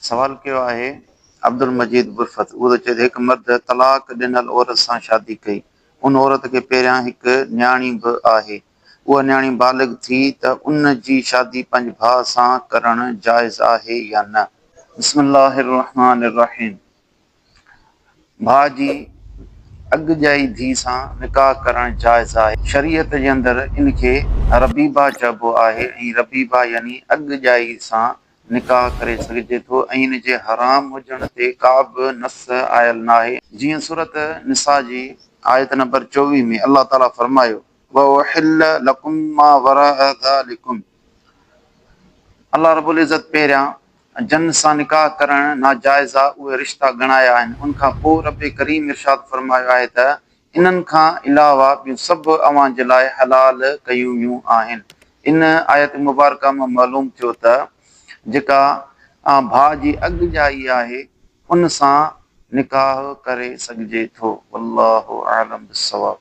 سوال ڪيو آهي عبدالمجيد برفت اهو ٿو چئي ته هڪ مرد طلاق ڏنل عورت سان شادي ڪئي ان عورت کي پهريان هڪ نياڻي به آهي اها نياڻي بالغ ٿي ته ان جي شادي پنهنجي ڀاء سان ڪرڻ جائز آهي يا نه؟ بسم الله الرحمٰن الرحيم ڀاء جي اڳ ڄائي ڌيء سان نڪاح ڪرڻ جائز آهي. شريعت جي اندر ان کي ربيبه چئبو آهي ۽ ربيبه يعني اڳ ڄائي سان نڪاح ڪري سگهجي ٿو ۽ ان جي حرام هجڻ تي ڪا به نص آيل ناهي. جيئن سورة نساء جي آيت نمبر 24 ۾ الله تعاليٰ فرمايو، وَأُحِلَّ لَڪُم مَّا وَرَاءَ ذَٰلِڪُم الله رب العزت پهريان جن سان نڪاح ڪرڻ ناجائز آ اهي رشتا ڳڻايا آهن ان کان پوء رب ڪريم ارشاد فرمايو آهي ته انهن کان علاوه ٻيون سڀ اوهان جي لاء حلال ڪيون ويون آهن. ان آيت مبارڪه مان معلوم ٿيو ته جيڪا ڀاء جي اڳ ڄائي آهي ان سان نڪاح ڪري سگهجي ٿو. والله اعلم بالصواب.